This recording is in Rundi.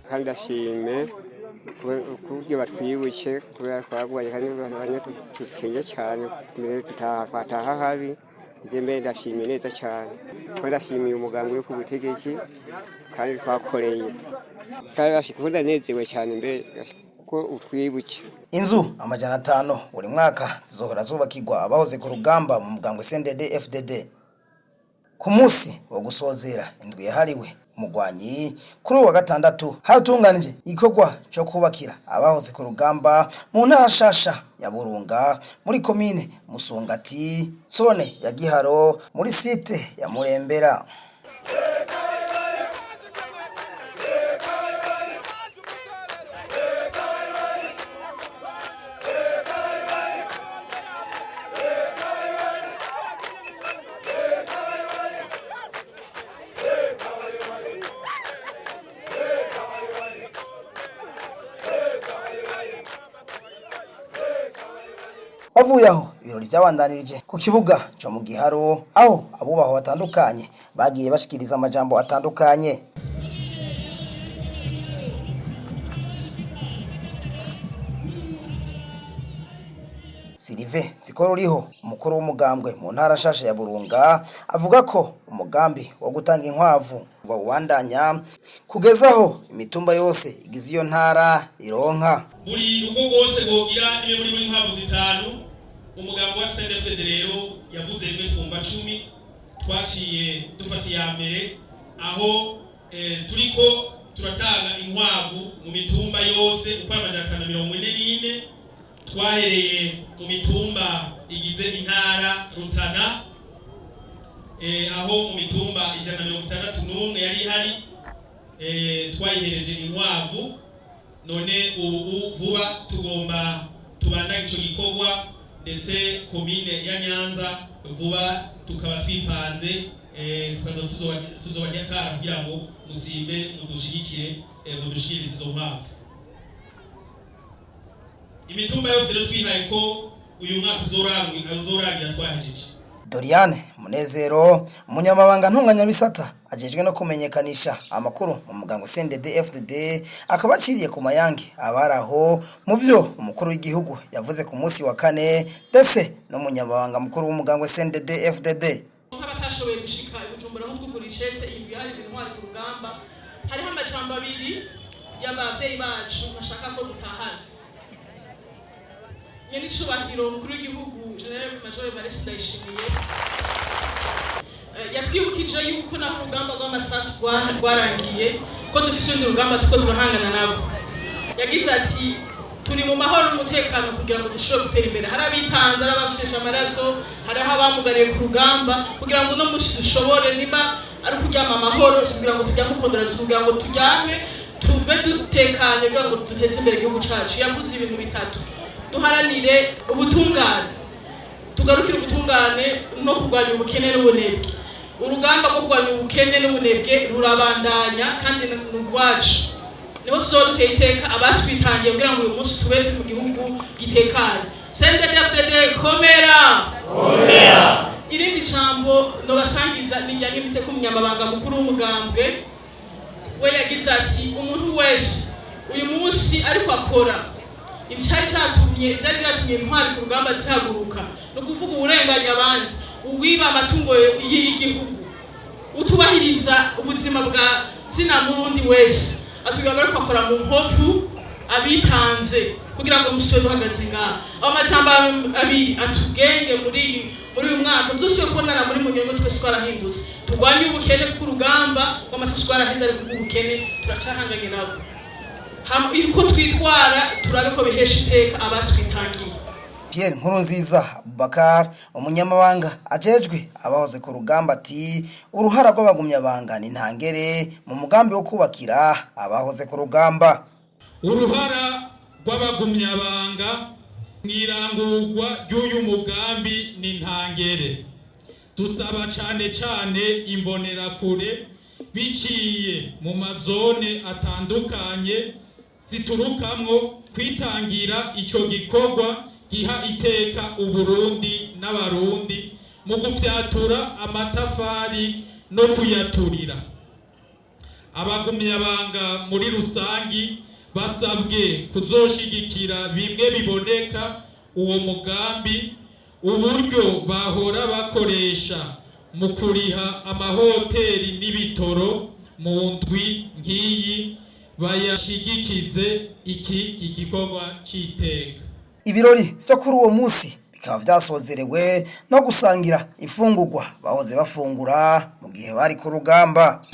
Kandi ndashime kuburyo batwibuke kubera twagwaye kandi bamwe dukenye cyane mbere twataha habi. Njye mbere ndashimye neza cyane kuko ndashimiye umuganga uri ku butegetsi kandi twakoreye kandi kuko ndanezerewe cyane mbere ko utwibuke. Inzu 500 buri mwaka zizohora zubakirwa abahoze ku rugamba mu mugambwe CNDD FDD. Ku munsi wo gusozera indwi yahariwe umugwanyi kuri uwa gatandatu, haratunganije igikorwa co kubakira abahoze ku rugamba mu ntara nshasha ya Burunga, muri komine Musongati, zone ya Giharo, muri site ya Murembera. Bavuye aho, ibirori vyabandanirije ku kibuga co mu Giharo, aho abubahwa batandukanye bagiye bashikiriza amajambo atandukanye. Silive Nzikoruriho, umukuru w'umugambwe mu ntara nshasha ya Burunga, avuga ko umugambi wo gutanga inkwavu bawubandanya kugeza aho imitumba yose igize iyo ntara ironka. Buri rugo rwose rwogira imwe muri buri inkwavu zitanu. Umugambi wa CNDD rero yavuze rimwe twumva 10. Twaciye dufata iya mbere aho turiko turatanga inkwavu mu mitumba yose uko 544. Twahereye mu mitumba igize intara Rutana, aho mu mitumba 161 yari ihari, twayihereje inkwavu. None ubu vuba tugomba tubandanye ico gikorwa, ndetse komine ya Nyanza vuba tukaba twipanze, tukaza tuzobajya kara kugira ngo musimbe mudushigikire, mudushikirize izo nkwavu. Imitumba yose rero twihaye ko uyu mwaka uzorangira twahejeje. Doriane Munezero, umunyamabanga ntunganyabisata ajejwe no kumenyekanisha amakuru mu mugambwe CNDD FDD, akaba aciriye ku mayange abari aho mu vyo umukuru w'igihugu yavuze ku munsi wa kane, ndetse n'umunyamabanga mukuru w'umugambwe CNDD FDD. Nk'abatashoboye gushika i Bujumbura nko twugura icese iyi yari intwari ku rugamba, hariho amajambo abiri y'abavyeyi bacu bashaka ko dutahana. Nyenicubahiro umukuru w'igihugu, Général Major Evariste Ndayishimiye, yatwibukije yuko naho urugamba rw'amasasu rwarangiye, ko dufise urundi rugamba turiko turahangana nabo. Yagize ati: "Turi mu mahoro n'umutekano kugira ngo dushobore gutera imbere. Hari abitanze, hari abasheshe amaraso, hariho abamugariye ku rugamba kugira ngo uno munsi dushobore, niba ari ukuryama amahoro, si kugira ngo turyame ukondora, kugira ngo turyame tube dutekanye, kugira ngo duteze imbere igihugu cacu." Yavuze ibintu bitatu: duharanire ubutungane, tugarukire ubutungane no kurwanya ubukene n'ubunebwe. Urugamba rwo kurwanya ubukene n'ubunebwe rurabandanya kandi ni urwacu, niho tuzoba duteye iteka abatwitangiye kugira ngo uyu munsi tube turi mu gihugu gitekanye. CNDD-FDD komera! Irindi jambo nobasangiza ni ijyanye n'iteka umunyamabanga mukuru w'umugambwe we yagize ati: "Umuntu wese uyu munsi ariko akora icyari cyatumye, byari byatumye intwari ku rugamba zihaguruka, ni ukuvuga uburenganya abandi, uwiba amatungo y'igihugu, utubahiriza ubuzima bwa zina murundi wese, atubwira ariko akora mu nkovu abitanze kugira ngo musube duhagaze ngaha." Aho majambo abiri atugenge muri uyu mwaka tuzosubire kubonana muri Munyongo twese twarahindutse. Turwanye ubukene kuko urugamba rw'amasasu rwaraheze, ariko ubukene turacahanganye nabo. Uko twitwara turabe ko bihesha iteka abatwitangiye. Pierre Nkurunziza Abubakar, umunyamabanga ajejwe abahoze ku rugamba, ati: "Uruhara rw'abagumyabanga ni ntangere mu mugambi wo kubakira abahoze ku rugamba." Uruhara rw'abagumyabanga mw'irangurwa ry'uyu mugambi ni ntangere. Dusaba cane cane imbonerakure, biciye mu mazone atandukanye ziturukamwo, kwitangira ico gikorwa giha iteka Uburundi n'Abarundi mu gufyatura amatafari no kuyaturira. Abagumyabanga muri rusangi basabwe kuzoshigikira bimwe biboneka uwo mugambi. Uburyo bahora bakoresha mu kuriha amahoteli n'ibitoro mu ndwi nk'iyi bayashigikize iki gikorwa c'iteka. Ibirori vyo kuri uwo munsi bikaba vyasozerewe no gusangira imfungurwa bahoze bafungura mu gihe bari ku rugamba.